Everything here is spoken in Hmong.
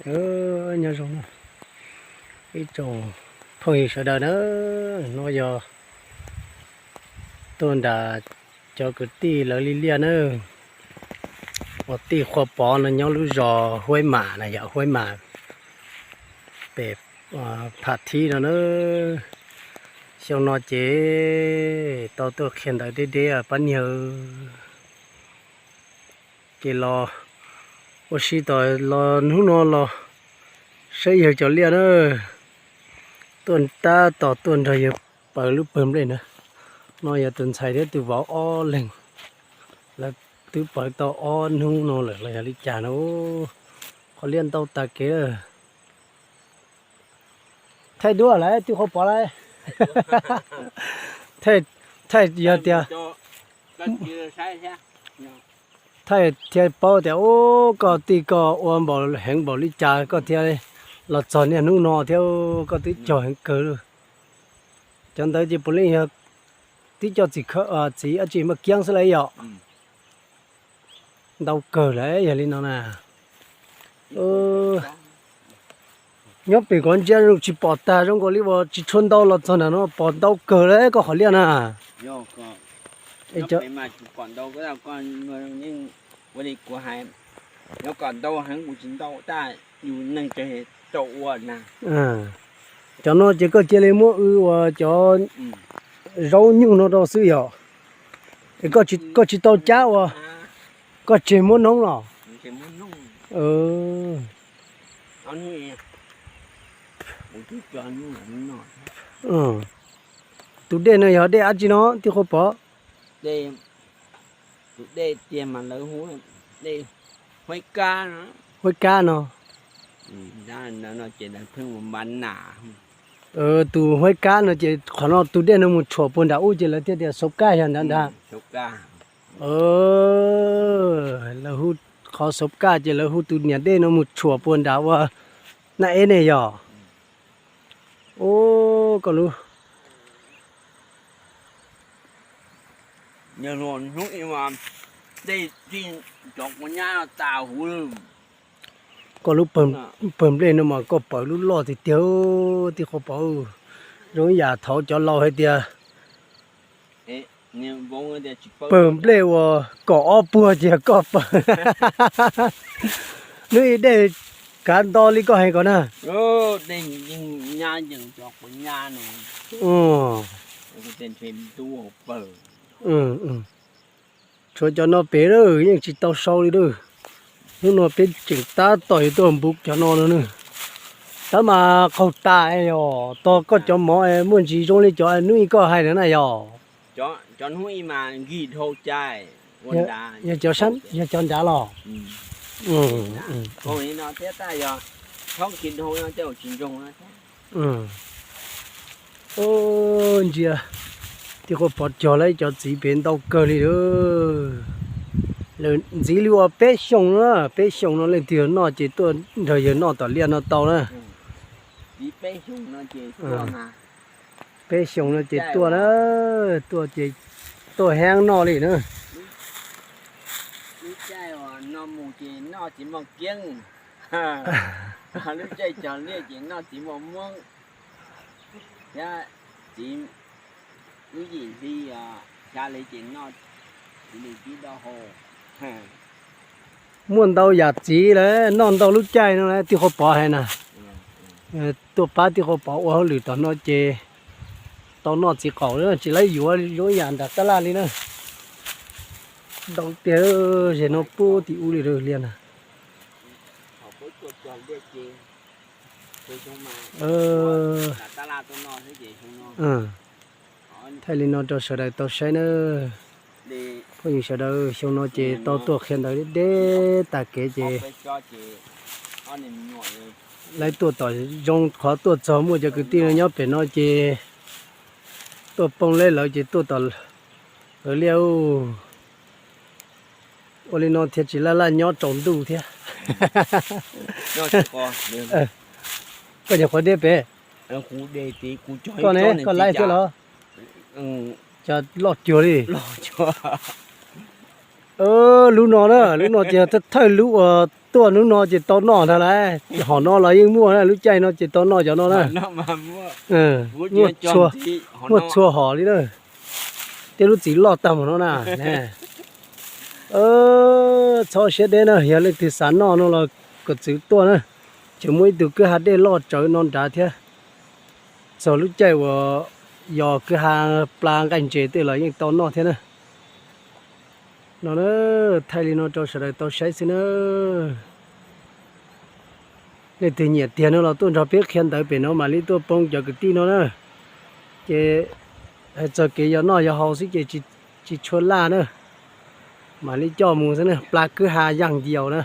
Nyob zoo na, ib tsoom phooj ywg sawv daws na, no yog tuaj nram cov kwv tij lawv li liaj na, uas tij Qhua Pov no nyob lub zos Huaib Mam na, yog Huaib Mam pem Pham Thib no na. Xyoo no ces tau tuaj qhia ntawv deb deb pab niag. Ces los ua si tom los hnub no los saib yawg cov liaj na, tuaj tab tom tuaj nrog yawg paws lub pawg nplej na. No yog tus ntxhais thiab tus vauv ob leeg, lawv twb paws tau ob hnub no lawm los yog li cas no. Qhov liaj ntau tas kev. Thaij duab lawm tij Qhua Pov lawm. Thaij yog tias, thaij thiaj paub tias ub koj tij koj ua npaum heev npaum li cas koj thiaj los txog niaj hnub no thiab, koj twb cog heev kawg. Cov ntawd ces puav leej yog tib co txiv, txiv dab tsi maj kiab xwb lauj yom. Ntau kawg lawm yog li no na. Nyob pem kov ntsia zoo tsis pom tag, zoo nkaus li uas tsis tshua ntau los txog ntawm no pom ntau kawg lawm koj qhov liaj na. Ua li kuv hais, nyob kom ntau heev kuv tsis ntau tab yus neeg tseem tau ua na. Cov no ces koj cia li muab w ua cov zaub nyuj no rau xwb yom. Koj tsis tau cab ua, koj tseg muab noob los. Tus dej no yog dej dab tsi no tij Qhua Pov? Tus dej tiag mas lawv hu dej Huaib Kab no. Tus Huaib Kab no ces qhov no tus dej no mus tshuam puag nram ub ces lawv thiaj tias Xauv Kaj yog nrad ntag. Lawv hu qhov Xauv Kaj ces lawv hu tus niam dej no mus tshuam puag nram ua Naj Eb ne yog. Ub, koj lub Yog luag hnub ib mas dej tij cov quav nyab tas huv lawm. Koj lub pawg nplej no mas koj pawg lub loj tiag tiag tij Qhua Pov. Zoo ib yam thaud cov laus hais tias pawg nplej uas kaum ob puag ces koj pawg. Hnub ib dej kav nto li koj hais ko na. Tshuav cov no pem lawm yeej tsis tau sau li lawm. Hnub no peb tseem tab tom yuav tuaj npuv cov no no na. Tab mas qaug tas yog tog koj cov mov muaj ntsis zoo li cov hnub ib koj hais na yog. Yog cov nrad los. Ntsia, tij Qhua Pov cog lawv cov txiv pem ntau kawg li lawm. Lawv ntxiv li ua peb xyoo na, peb xyoo no leej twg noj ces tuaj nrog yawg noj tom liaj no tau na. Peb xyoo no ces tuaj na, tuaj ces tuaj heev noj li na. Lub caij uas no mus ces noj txiv moj kieeb, lub caij cog liaj ces noj txiv moj muab, thiab txiv lub yim hli xya hli ces noj txiv li tib doj hau. Muaj ntau yam txiv lawm, noj ntau lub caij no lawm tij Qhua Pov hais na. Tuaj pab tij Qhua Pov ua hauj lwm tom no ces tau noj txiv qaum tsis laib yuav zoo ib yam nram tab laj li na. Ntau tiag, zem no pub tim ub li liaj na. Thaij li no rau sawv daws tau saib na. Phooj ywg sawv daws, xyoo no ces tau tuaj qhia ntawv deb deb tas kev ces lawv tuaj tom zoo qhov tuaj txog muaj cov kwv tij no nyob pem no ces tuaj poob leb lawv ces tuaj tom lawv liaj. Ua li no thiaj tsis laj laj nyob tsaus ntuj thiab. Koj nyuam qhuav deb pem, koj ne, koj laij thiab los? Cas loj cuag li. Lub no na, lub no ces thawj lub uas tuaj hnub no ces tau noj ntag lauj. Hom no los yeej muaj na, lub caij no ces tau noj cov no na. Muaj txhua hom li na. Tej lub txiv loj tag mus no na. Txhob siab deb na, yog leej twg xav noj no los kom txwv tuaj na. Tseem muaj ib tug kwj ha dej loj tsawv no nrad thiab. Txog lub caij uas yog kwj ha pla nqaij ntses tej los yeej tau noj thiab na. No na, thaij li no rau sawv daws tau saib xwb na. Leej twg nyiam tiag no los tuaj nrog peb qhia ntawv pem no mam li tuaj poob cov kwv tij no na. Ces hais txog kev yog noj yog haus xwb ces tsis tshua laj na. Mam li coj mus xwb na, pla kwj ha yaj ntiaus na.